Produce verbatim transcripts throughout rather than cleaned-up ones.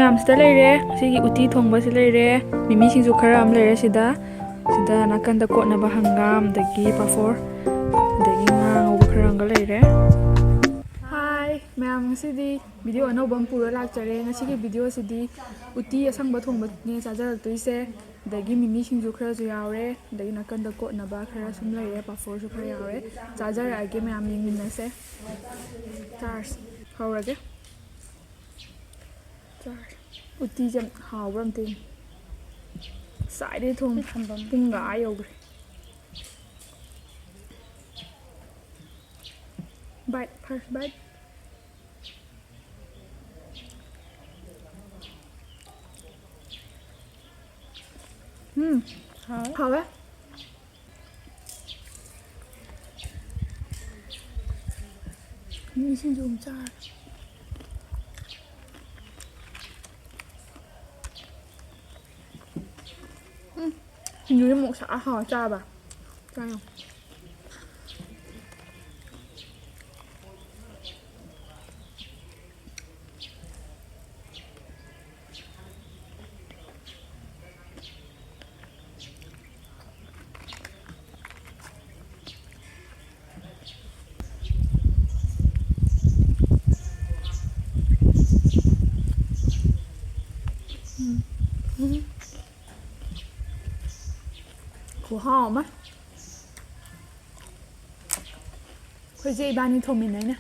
ꯃꯌꯥꯝꯁꯤꯗ ꯂꯩꯔꯦ꯫ ꯁꯤꯒꯤ ꯎꯇꯤ ꯊꯣꯡꯕꯁꯤ ꯂꯩꯔꯦ꯫ ꯃꯤꯃꯤ ꯁꯤꯡꯖꯨ ꯈꯔ ꯑꯃ ꯂꯩꯔꯦ ꯁꯤꯗ꯫ ꯁꯤꯗ ꯅꯥꯀꯟꯗ ꯀꯣꯠꯅꯕ ꯍꯪꯒꯥꯝ, ꯑꯗꯒꯤ ꯄꯥꯐꯣꯔ, ꯑꯗꯒꯤ ꯉꯥ ꯉꯧꯕ ꯈꯔ ꯑꯃꯒ ꯂꯩꯔꯦ꯫ ꯍꯥꯏ ꯃꯌꯥꯝ, ꯉꯁꯤꯗꯤ ꯚꯤꯗꯤꯑꯣ ꯑꯅꯧꯕ ꯑꯃ ꯄꯨꯔ ꯂꯥꯛꯆꯔꯦ꯫ ꯉꯁꯤꯒꯤ ꯚꯤꯗꯤꯑꯣꯁꯤꯗꯤ ꯎꯇꯤ ꯑꯁꯪꯕ ꯊꯣꯡꯕꯅꯦ ꯆꯥꯖꯔꯛꯇꯣꯏꯁꯦ꯫ ꯑꯗꯒꯤ ꯃꯤꯃꯤ ꯁꯤꯡꯖꯨ ꯈꯔꯁꯨ ꯌꯥꯎꯔꯦ꯫ ꯑꯗꯒꯤ ꯅꯥꯀꯟꯗ ꯀꯣꯠꯅꯕ ꯈꯔ ꯁꯨꯝ ꯂꯩꯔꯦ, ꯄꯥꯐꯣꯔꯁꯨ ꯈꯔ ꯌꯥꯎꯔꯦ꯫ ꯆꯥꯖꯔꯛꯑꯒꯦ, ꯃꯌꯥꯝ ꯌꯦꯡꯃꯤꯟꯅꯁꯦ꯫ ꯆꯥꯔꯁꯤ꯫ ꯍꯧꯔꯒꯦ꯫ ꯆꯥꯔꯦ꯫ ꯎꯇꯤꯁꯦ ꯍꯥꯎꯕ꯭ꯔꯥ ꯑꯝꯇ ꯌꯦꯡꯉꯨ꯫ ꯉꯁꯥꯏꯗꯩ ꯊꯣꯡꯉꯦ꯫ ꯊꯝꯕꯝ꯫ ꯄꯨꯡꯒ ꯑꯥ ꯌꯧꯈ꯭ꯔꯦ꯫ Bite, first bite. ꯎꯝ꯫ ꯍꯥꯎꯋꯦ꯫ ꯍꯥꯎꯋꯦ꯫ ꯃꯤ ꯁꯤꯡꯖꯨ ꯑꯃ ꯆꯥꯔꯦ꯫ ꯎꯝ꯫ ꯁꯤꯡꯖꯨꯁꯦ ꯃꯣꯔꯣꯛ ꯁꯥ ꯍꯥꯎ ꯆꯥꯕ꯫ ꯆꯥ ꯌꯦꯡꯉꯨ꯫ ꯎꯝ꯫ ꯎꯝ꯫ ꯈꯨꯍꯥꯎ ꯑꯃ꯫ ꯑꯩꯈꯣꯏ ꯆꯦ ꯏꯕꯥꯅꯤ ꯊꯣꯡꯃꯤꯟꯅꯩꯅꯦ꯫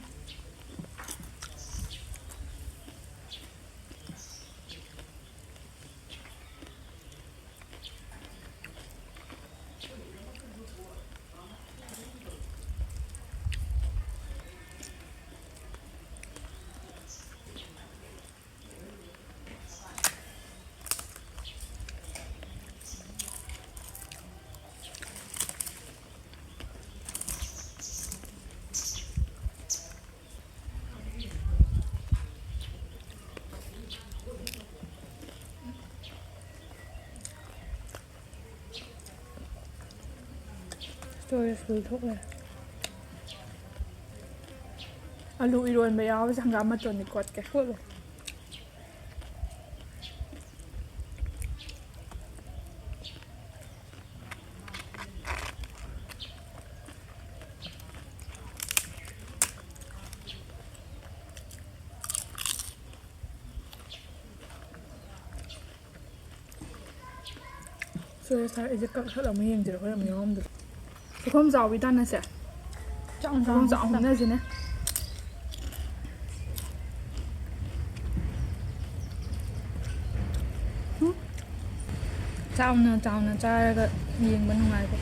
Storage full ꯊꯣꯛꯂꯦ꯫ ꯑꯂꯨ ꯏꯔꯣꯟꯕ ꯌꯥꯎꯕꯁꯦ ꯍꯪꯒꯥꯝ ꯃꯇꯣꯟꯗꯤ ꯀꯣꯠꯀꯦ꯫ ꯀꯣꯠꯂꯣ꯫ ꯁꯥꯔ, ꯑꯩꯁꯦ ꯀꯛ ꯁꯠ ꯑꯃꯨꯛ ꯌꯦꯡꯁꯤꯔ, ꯍꯣꯔꯦꯟ ꯑꯃꯨꯛ ꯌꯥꯎꯔꯝꯗ꯭ꯔꯣ? ꯆꯥꯛꯈꯨꯝ ꯆꯥꯎꯕꯤ ꯇꯥꯟꯅꯁꯦ꯫ ꯆꯥꯛꯈꯨꯝ ꯆꯥꯎꯕꯤ ꯆꯥꯎꯕꯤ ꯇꯥꯟꯅꯁꯤꯅꯦ꯫ ꯆꯥꯎꯅ ꯆꯥꯎꯅ ꯆꯥꯔꯒ ꯌꯦꯡꯕ ꯅꯨꯡꯉꯥꯏꯕ꯫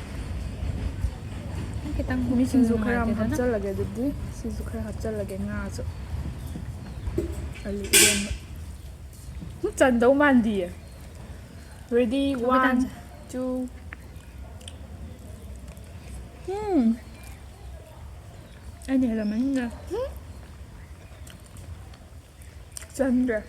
ꯈꯤꯇꯪ ꯃꯤ ꯁꯤꯡꯖꯨ ꯈꯔ ꯌꯥꯝ ꯅꯨꯡꯉꯥꯏꯇꯦꯗꯅ꯫ ꯍꯥꯞꯆꯜꯂꯒꯦ ꯑꯗꯨꯗꯤ꯫ ꯁꯤꯁꯨ ꯈꯔ ꯍꯥꯞꯆꯜꯂꯒꯦ, ꯉꯥꯁꯨ꯫ ꯑꯂꯨ ꯏꯔꯣꯟꯕ꯫ ꯆꯟꯗꯧ ꯃꯥꯟꯗꯤꯌꯦ꯫ Ready, one, two. ꯎꯝ꯫ ꯑꯩꯅ ꯍꯦꯜꯂꯝꯃꯅꯤꯗ꯫ ꯆꯟꯗ꯭ꯔꯦ꯫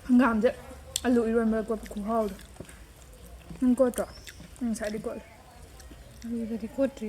ꯍꯪꯒꯥꯝꯁꯦ ꯑꯂꯨ ꯏꯔꯣꯟꯕꯗ ꯀꯣꯠꯄ ꯈꯨꯍꯥꯎꯗꯣ꯫ ꯅꯪ ꯀꯣꯠꯇ꯭ꯔꯣ? ꯅꯪ ꯉꯁꯥꯏꯗꯤ ꯀꯣꯠꯂꯦ꯫ ꯑꯂꯨꯗꯗꯤ ꯀꯣꯠꯇ꯭ꯔꯤ꯫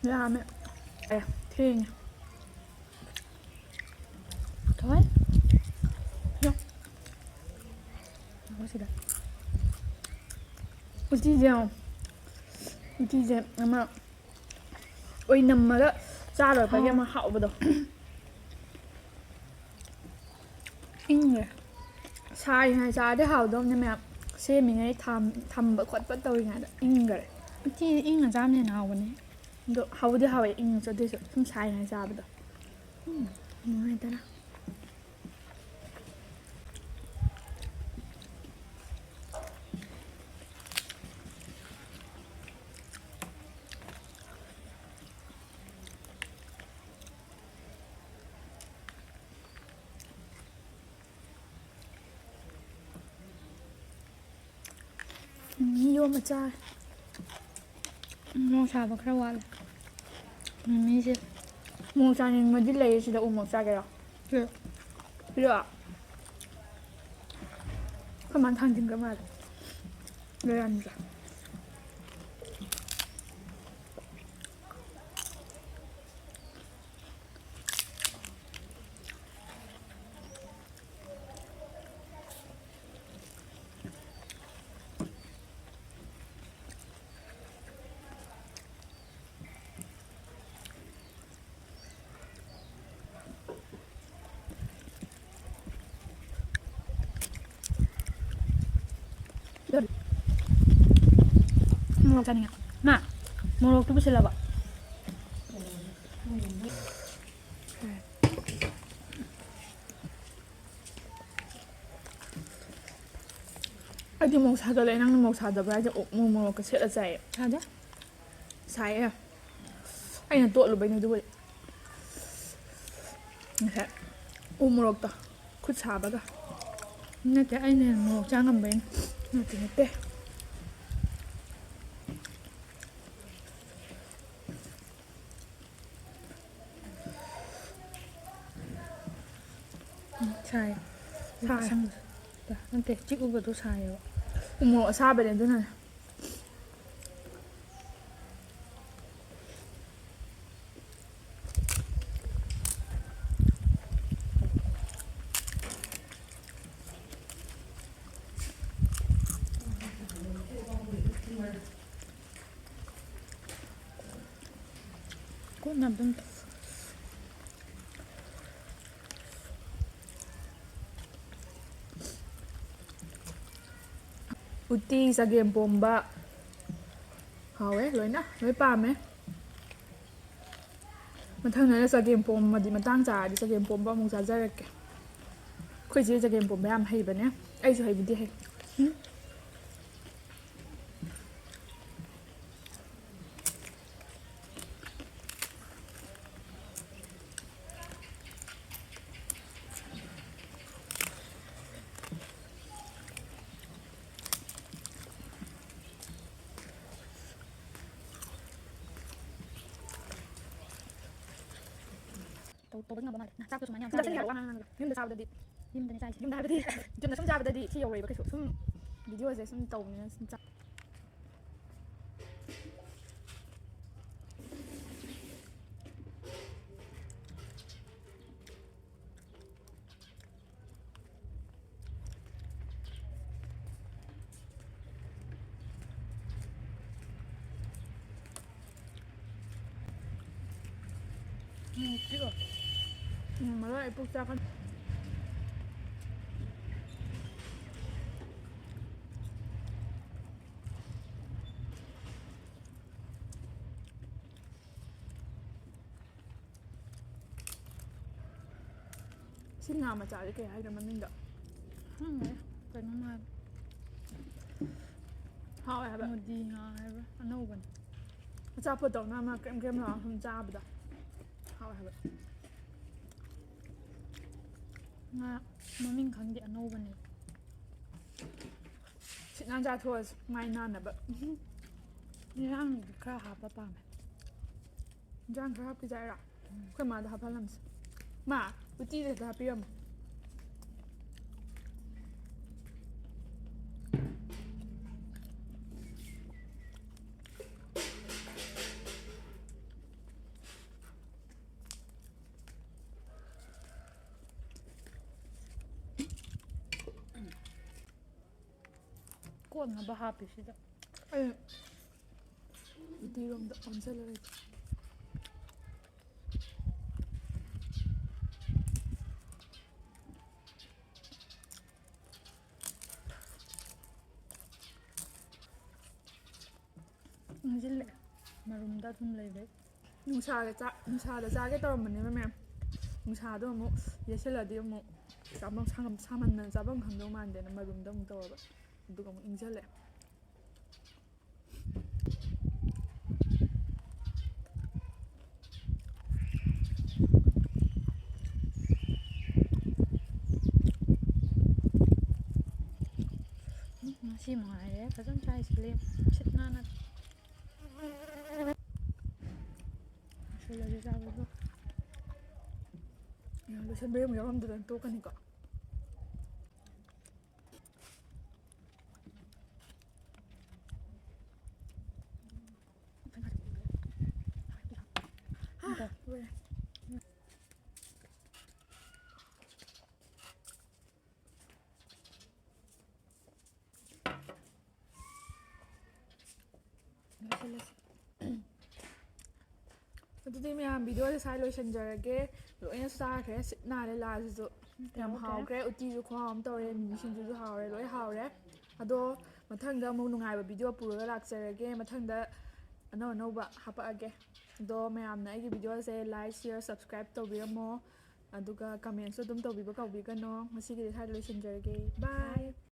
ꯌꯥꯝꯃꯦ꯫ ꯑꯦ, ꯊꯦꯡꯉꯦ꯫ ꯊꯣꯏ꯫ ꯌꯣ꯫ ꯁꯤꯗ꯫ ꯎꯇꯤꯁꯦ ꯌꯦꯡꯉꯣ꯫ ꯎꯇꯤꯁꯦ ꯑꯃ ꯑꯣꯏꯅꯝꯃꯒ ꯆꯥ ꯂꯣꯏꯔꯛꯄꯒꯤ ꯍꯥꯎ꯫ ꯑꯃ ꯍꯥꯎꯕꯗꯣ꯫ ꯏꯪꯈ꯭ꯔꯦ꯫ ꯁꯥꯔꯤꯉꯩ ꯆꯥꯔꯗꯤ ꯍꯥꯎꯗꯧꯅꯦ ꯃꯌꯥꯝ꯫ ꯁꯦꯝꯃꯤꯉꯩ ꯊꯝ-, ꯊꯝꯕ ꯈꯣꯠꯄ ꯇꯧꯔꯤꯉꯩꯗ ꯏꯪꯈ꯭ꯔꯦ꯫ ꯎꯇꯤꯗꯤ ꯏꯪꯅ ꯆꯥꯕꯅ ꯍꯦꯟꯅ ꯍꯥꯎꯕꯅꯦ꯫ ꯑꯗꯣ ꯍꯥꯎꯕꯨꯗꯤ ꯍꯥꯎꯋꯦ ꯏꯪꯉꯁꯨ, ꯑꯗꯨꯏꯁꯨ ꯁꯨꯝ ꯁꯥꯔꯤꯉꯩ ꯆꯥꯕꯗꯣ꯫ ꯎꯝ꯫ ꯅꯨꯡꯉꯥꯏꯇꯔꯥ? ꯃꯤ ꯌꯣꯝꯕ ꯆꯥꯔꯦ꯫ ꯃꯣꯔꯣꯛ ꯁꯥꯕ ꯈꯔ ꯋꯥꯠꯂꯦ꯫ ꯃꯤꯃꯤꯁꯦ ꯃꯣꯔꯣꯛ ꯆꯥꯅꯤꯡꯕꯗꯤ ꯂꯩꯌꯦ, ꯁꯤꯗ ꯎ ꯃꯣꯔꯣꯛ ꯆꯥꯒꯦꯔꯣ? ꯁꯤꯗ꯫ ꯁꯤꯗ? ꯑꯩꯈꯣꯏ ꯃꯥꯅ ꯊꯥꯡꯖꯤꯟꯈ꯭ꯔ ꯃꯥꯜꯂꯦ꯫ ꯂꯩꯔꯝꯗ꯭ꯔꯦ꯫ ꯃꯣꯔꯣꯛ ꯆꯥꯅꯤꯡꯉꯦ꯫ ꯃꯥ, ꯃꯣꯔꯣꯛꯇꯨ ꯄꯨꯁꯤꯜꯂꯕ? ꯑꯩꯗꯤ ꯃꯣꯔꯣꯛ ꯁꯥꯒꯠꯂꯦ꯫ ꯅꯪꯅ ꯃꯣꯔꯣꯛ ꯁꯥꯗꯕ꯭ꯔꯥ ꯍꯥꯏꯁꯦ? ꯑꯣ, ꯃꯣꯔꯣꯛ ꯃꯣꯔꯣꯛꯀ ꯁꯦꯠꯂ ꯆꯥꯏꯌꯦ꯫ ꯁꯥꯗꯦ꯫ ꯁꯥꯏꯌꯦ꯫ ꯑꯩꯅ ꯇꯣꯠꯂꯨꯕꯩꯅꯦ ꯑꯗꯨꯕꯨꯗꯤ꯫ ꯉꯁꯥꯏ ꯎ ꯃꯣꯔꯣꯛꯇꯣ ꯈꯨꯠ ꯁꯥꯕꯒ꯫ ꯅꯠꯇꯦ, ꯑꯩꯅ ꯍꯦꯟꯅ ꯃꯣꯔꯣꯛ ꯆꯥ ꯉꯝꯕꯩꯅꯦ꯫ ꯅꯠꯇꯦ, ꯅꯠꯇꯦ꯫ ꯎꯝ, ꯁꯥꯏ꯫ ꯁꯥꯏ꯫ ꯑꯁꯪꯕꯗꯣ꯫ ꯅꯠꯇꯦ, ꯆꯤꯛꯎꯕꯗꯣ ꯁꯥꯏꯌꯦꯕ꯫ ꯎ ꯃꯣꯔꯣꯛ ꯑꯁꯥꯕꯅꯦ ꯑꯗꯨꯅꯅꯦ꯫ ꯀꯣꯟꯅ ꯑꯗꯨꯝ ꯎꯇꯤ, ꯆꯒꯦꯝꯄꯣꯝꯕ꯫ ꯍꯥꯎꯋꯦ ꯂꯣꯏꯅ, ꯂꯣꯏ ꯄꯥꯝꯃꯦ꯫ ꯃꯊꯪꯗꯅ ꯆꯒꯦꯝ ꯄꯣꯝꯃꯗꯤ, ꯃꯇꯥꯡ ꯆꯥꯔꯗꯤ ꯆꯒꯦꯝ ꯄꯣꯝꯕ ꯑꯃꯨꯛ ꯆꯥꯖꯔꯛꯀꯦ꯫ ꯑꯩꯈꯣꯏ ꯆꯦ ꯆꯒꯦꯝ ꯄꯣꯝꯕ ꯌꯥꯝ ꯍꯩꯕꯅꯦ, ꯑꯩꯁꯨ ꯍꯩꯕꯨꯗꯤ ꯍꯩ꯫ ꯇꯧ-, ꯇꯧꯕ ꯉꯝꯕ ꯃꯥꯜꯂꯦ꯫ ꯅ-, ꯆꯥꯛꯇꯣ ꯁꯨꯃꯥꯏꯅ ꯌꯥꯝ ꯆꯥꯁꯤꯟ ꯆꯥꯁꯤꯟ ꯌꯥꯔꯦ, ꯋꯥ ꯉꯥꯡ ꯉꯥꯡꯉꯒ꯫ ꯌꯨꯝꯗ ꯆꯥꯕꯗꯗꯤ ꯌꯨꯝꯗꯅꯦ ꯆꯥꯏꯁꯦ꯫ ꯌꯨꯝꯗ ꯍꯥꯏꯕꯗꯤ ꯆꯨꯝꯅ ꯁꯨꯝ ꯆꯥꯕꯗꯗꯤ ꯁꯤ ꯌꯧꯔꯣꯏꯕ ꯀꯩꯁꯨ꯫ ꯁꯨꯝ ꯚꯤꯗꯤꯑꯣꯁꯦ ꯁꯨꯝ ꯇꯧꯕꯅꯤꯅ ꯁꯨꯝ ꯆꯥ-, ꯎꯝ, ꯆꯤꯛꯑꯣ꯫ ꯎꯝ, ꯃꯔꯣꯏ ꯑꯩ ꯄꯨꯛ ꯆꯥꯛꯀꯅꯤ꯫ ꯁꯤ ꯉꯥ ꯃꯆꯥꯁꯦ ꯀꯩ ꯍꯥꯏꯅꯣ ꯃꯃꯤꯡꯗꯣ? ꯈꯪꯗꯦ꯫ ꯀꯩꯅꯣꯝ ꯍꯥꯏ꯫ ꯍꯥꯎꯋꯦ ꯍꯥꯏꯕ꯫ ꯃꯣꯗꯤ ꯉꯥ ꯍꯥꯏꯕ꯭ꯔꯥ? ꯑꯅꯧꯕꯅꯦ꯫ ꯑꯆꯥꯄꯣꯠꯇꯧꯅ ꯑꯃ ꯀ꯭ꯔꯦꯝ ꯀ꯭ꯔꯦꯝ ꯂꯥꯎꯔ ꯁꯨꯝ ꯆꯥꯕꯗꯣ꯫ ꯍꯥꯎꯋꯦ ꯍꯥꯏꯕ꯫ ꯉꯥ ꯃꯃꯤꯡ ꯈꯪꯗꯦ, ꯑꯅꯧꯕꯅꯦ꯫ ꯁꯤꯠ ꯅꯥꯟ ꯆꯥꯊꯣꯛꯑꯁꯤ, ꯃꯥꯏ ꯅꯥꯟꯅꯕ꯫ ꯏꯟꯖꯥꯡꯗꯤ ꯈꯔ ꯍꯥꯞꯄ ꯄꯥꯝꯃꯦ꯫ ꯏꯟꯖꯥꯡ ꯈꯔ ꯍꯥꯞꯈꯤꯁꯦ ꯍꯥꯏꯔꯣ? ꯎꯝ꯫ ꯑꯩꯈꯣꯏ ꯃꯥꯗ ꯍꯥꯞꯍꯜꯂꯝꯁꯤ꯫ ꯃꯥ, ꯎꯇꯤꯗ ꯍꯦꯛꯇ ꯍꯥꯞꯄꯤꯔꯝꯃꯣ꯫ ꯀꯣꯠꯅꯕ ꯍꯥꯞꯄꯤꯁꯤꯗ꯫ ꯑꯩ ꯎꯇꯤꯔꯣꯝꯗ ꯑꯣꯟꯁꯤꯜꯂ ꯂꯩꯒꯦ꯫ ꯏꯪꯁꯤꯜꯂꯛꯑꯦ꯫ ꯃꯔꯨꯝꯗ ꯑꯗꯨꯝ ꯂꯩꯕꯩ꯫ ꯅꯨꯡꯁꯥꯗ ꯆꯥ-, ꯅꯨꯡꯁꯥꯗ ꯆꯥꯒꯦ ꯇꯧꯔꯝꯕꯅꯦꯕ ꯃꯌꯥꯝ꯫ ꯅꯨꯡꯁꯥꯗꯣ ꯑꯃꯨꯛ ꯌꯩꯁꯜꯂꯗꯤ ꯑꯃꯨꯛ ꯆꯥꯐꯝ, ꯁꯥꯃꯟꯗꯅ ꯆꯥꯐꯝ ꯈꯪꯗꯧ ꯃꯥꯟꯗꯦꯅ ꯃꯔꯨꯝꯗ ꯑꯃꯨꯛ ꯇꯧꯔꯕ꯫ ꯑꯗꯨꯒ ꯑꯃꯨꯛ ꯏꯪꯁꯜꯂꯦ꯫ ꯎꯝ, ꯉꯁꯤ ꯃꯉꯥꯏꯔꯦ ꯐꯖꯅ ꯆꯥꯏꯁꯤꯂꯦ꯫ ꯁꯤꯠ ꯅꯥꯟꯅ꯫ ꯁꯤꯜꯂꯒꯦ ꯆꯥꯕꯗꯣ꯫ ꯂꯣꯏꯁꯟꯕ ꯑꯃꯨꯛ ꯌꯥꯎꯔꯝꯗꯗꯅ ꯇꯣꯛꯀꯅꯤꯀꯣ꯫ ꯑꯗꯨꯗꯤ ꯃꯌꯥꯝ, ꯚꯤꯗꯤꯑꯣꯁꯦ ꯁ꯭ꯋꯥꯏ ꯂꯣꯏꯁꯤꯟꯖꯔꯒꯦ꯫ ꯂꯣꯏꯅ ꯆꯥꯈ꯭ꯔꯦ, ꯁꯤꯠ ꯅꯥꯜꯂꯦ ꯂꯥꯁꯤꯁꯨ꯫ ꯌꯥꯝ ꯍꯥꯎꯈ꯭ꯔꯦ꯫ ꯎꯇꯤꯁꯨ ꯈꯨꯍꯥꯎ ꯑꯃ ꯇꯧꯔꯦ, ꯃꯤꯃꯤ ꯁꯤꯡꯖꯨꯁꯨ ꯍꯥꯎꯔꯦ, ꯂꯣꯏ ꯍꯥꯎꯔꯦ꯫ ꯑꯗꯣ ꯃꯊꯪꯗ ꯑꯃꯨꯛ ꯅꯨꯡꯉꯥꯏꯕ ꯚꯤꯗꯤꯑꯣ ꯄꯨꯔꯒ ꯂꯥꯛꯆꯔꯒꯦ꯫ ꯃꯊꯪꯗ ꯑꯅꯧ ꯑꯅꯧꯕ ꯍꯥꯄꯛꯑꯒꯦ꯫ ꯑꯗꯣ ꯃꯌꯥꯝꯅ ꯑꯩꯒꯤ ꯚꯤꯗꯤꯑꯣꯁꯦ like, share, subscribe ꯇꯧꯕꯤꯔꯝꯃꯣ꯫ ꯑꯗꯨꯒ commentꯁꯨ ꯑꯗꯨꯝ ꯇꯧꯕꯤꯕ ꯀꯥꯎꯕꯤꯒꯅꯣ꯫ ꯉꯁꯤꯒꯤꯗꯤ ꯁ꯭ꯋꯥꯏꯗ ꯂꯣꯏꯁꯤꯟꯖꯔꯒꯦ꯫ Bye꯫